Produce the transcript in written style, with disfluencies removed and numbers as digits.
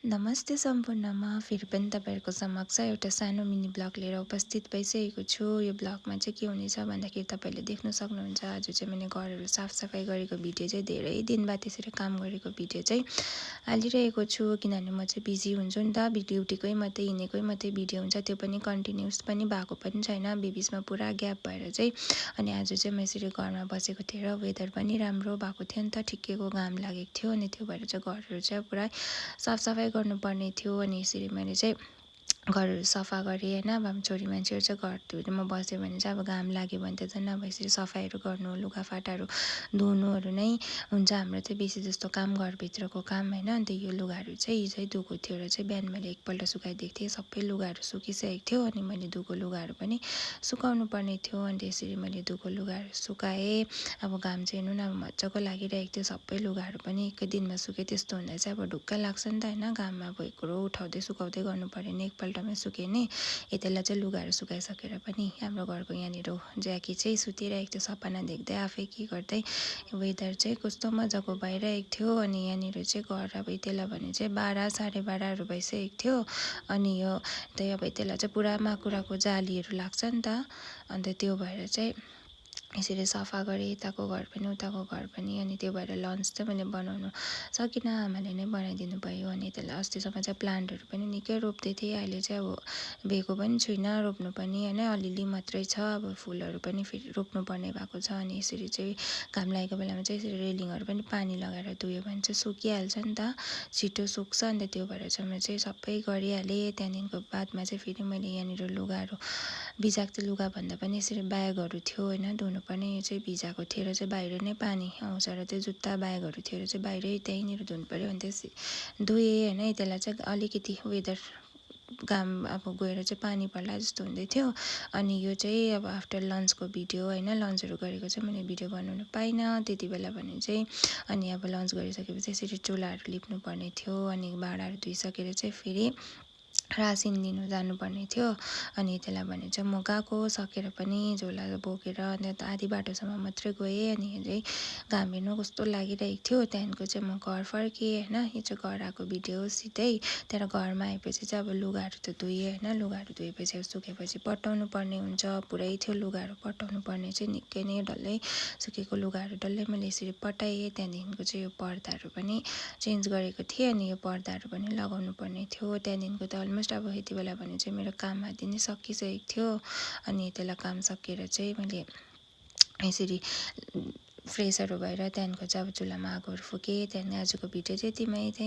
नमस्ते सम्पूर्णमा फेरि पनि तपाईँहरूको समक्ष एउटा सानो मिनी ब्लग लिएर उपस्थित भइसकेको छु। यो ब्लगमा चाहिँ के हुनेछ भन्दाखेरि तपाईँले देख्न सक्नुहुन्छ आज चाहिँ मैले घरहरू साफसफाइ गरेको भिडियो चाहिँ धेरै दिन बाद त्यसरी काम गरेको भिडियो चाहिँ हालिरहेको छु। किनभने म चाहिँ बिजी हुन्छु नि त, ड्युटीकै मात्रै हिँडेकै मात्रै भिडियो हुन्छ, त्यो पनि कन्टिन्युस पनि भएको पनि छैन, बिचमा पुरा ग्याप भएर चाहिँ। अनि आज चाहिँ म यसरी घरमा बसेको थिएँ र वेदर पनि राम्रो भएको थियो नि त, ठिक्कैको घाम लागेको थियो। अनि त्यो भएर चाहिँ घरहरू चाहिँ पुरा साफसफाइ गर्नुपर्ने थियो। अनि यसरी मैले चाहिँ घरहरू सफा गरेँ होइन। अब छोरी मान्छेहरू चाहिँ घरहरूमा बस्यो भने चाहिँ अब घाम लाग्यो भने त झन् अब यसरी सफाइहरू गर्नु, लुगाफाटाहरू धुनुहरू नै हुन्छ हाम्रो चाहिँ बेसी जस्तो काम, घरभित्रको काम होइन। अन्त यो लुगाहरू चाहिँ हिजै धुएको थियो र चाहिँ बिहान मैले एकपल्ट सुकाइदिएको थिएँ, सबै लुगाहरू सुकिसकेको थियो। अनि मैले धुएको लुगाहरू पनि सुकाउनु पर्ने थियो। अन्त यसरी मैले धुएको लुगाहरू सुकाएँ। अब घाम चाहिँ हेर्नु न अब मजाको लागिरहेको थियो, सबै लुगाहरू पनि एकै दिनमा सुकेँ। त्यस्तो हुँदा चाहिँ अब ढुक्क लाग्छ नि त होइन, घाममा अब एकरो उठाउँदै सुकाउँदै गर्नु पऱ्यो नि, एकपल्टमै सुकेँ नि। यतिलाई चाहिँ लुगाहरू सुकाइसकेर पनि हाम्रो घरको यहाँनिर ज्याकी चाहिँ सुतिरहेको थियो सपना देख्दै आफै के गर्दै। वेदर चाहिँ कस्तो मजाको भइरहेको थियो। अनि यहाँनिर चाहिँ घर अब यतिलाई भने चाहिँ 12 साढे 12हरू भइसकेको थियो। अनि यो त्यही अब यतिलाई चाहिँ पुरा माकुराको जालीहरू लाग्छ नि त। अन्त त्यो भएर चाहिँ यसरी सफा गरेँ, यताको घर पनि उताको घर पनि। अनि त्यो भएर लन्च चाहिँ मैले बनाउनु सकिनँ, आमाले नै बनाइदिनु भयो। अनि त्यसलाई अस्तिसम्म चाहिँ प्लान्टहरू पनि निकै रोप्दै थिएँ, अहिले चाहिँ अब भेको पनि छुइनँ, रोप्नु पनि होइन, अलिअलि मात्रै छ। अब फुलहरू पनि फेरि रोप्नुपर्ने भएको छ। अनि यसरी चाहिँ घाम लागेको बेलामा चाहिँ यसरी रेलिङहरू पनि पानी लगाएर धुयो भने चाहिँ सुकिहाल्छ नि त, छिटो सुक्छ। अन्त त्यो भएर चाहिँ म चाहिँ सबै गरिहालेँ। त्यहाँदेखिको बादमा चाहिँ फेरि मैले यहाँनिर लुगाहरू भिजाएको थिएँ, लुगा भन्दा पनि यसरी ब्यागहरू थियो होइन धुनुपर्ने, यो चाहिँ भिजाएको थियो र चाहिँ बाहिर नै पानी आउँछ र त्यो जुत्ता ब्यागहरू थियो र चाहिँ बाहिरै त्यहीँनिर धुनु पऱ्यो। अनि त्यस धुएँ होइन। त्यसलाई चाहिँ अलिकति वेदर घाम अब गएर चाहिँ पानी पर्ला जस्तो हुँदै थियो। अनि यो चाहिँ अब आफ्टर लन्चको भिडियो होइन, लन्चहरू गरेको चाहिँ मैले भिडियो बनाउनु पाइनँ त्यति बेला भने चाहिँ। अनि अब लन्च गरिसकेपछि यसरी चुलाहरू लिप्नुपर्ने थियो। अनि भाँडाहरू धोइसकेर चाहिँ फेरि रासिन दिनु जानुपर्ने थियो। अनि त्यसलाई भने चाहिँ म गएको सकेर पनि झोला बोकेर, अन्त आधी बाटोसम्म मात्रै गएँ। अनि चाहिँ घाम हेर्नु कस्तो लागिरहेको थियो। त्यहाँदेखिको चाहिँ म घर फर्केँ होइन। यो चाहिँ घर आएको भिडियो हो सिधै। त्यहाँ घरमा आएपछि चाहिँ अब लुगाहरू त धोएँ होइन, लुगाहरू धोएपछि अब सुकेपछि पट्टाउनु पर्ने हुन्छ, पुरै थियो लुगाहरू पट्टाउनु पर्ने चाहिँ, निकै नै डल्लै सुकेको लुगाहरू डल्लै मैले यसरी पट्टाएँ। त्यहाँदेखिको चाहिँ यो पर्दाहरू पनि चेन्ज गरेको थिएँ, अनि यो पर्दाहरू पनि लगाउनु पर्ने थियो। त्यहाँदेखिको त अलमोस्ट अब यति बेला भने चाहिँ मेरो काम आदि नै सकिसकेको थियो। अनि त्यसलाई काम सकेर चाहिँ मैले यसरी फ्रेसहरू भएर त्यहाँदेखिको चाहिँ अब चुलामा आगोहरू फुकेँ। त्यहाँदेखि आजको भिडियो चाहिँ यतिमै।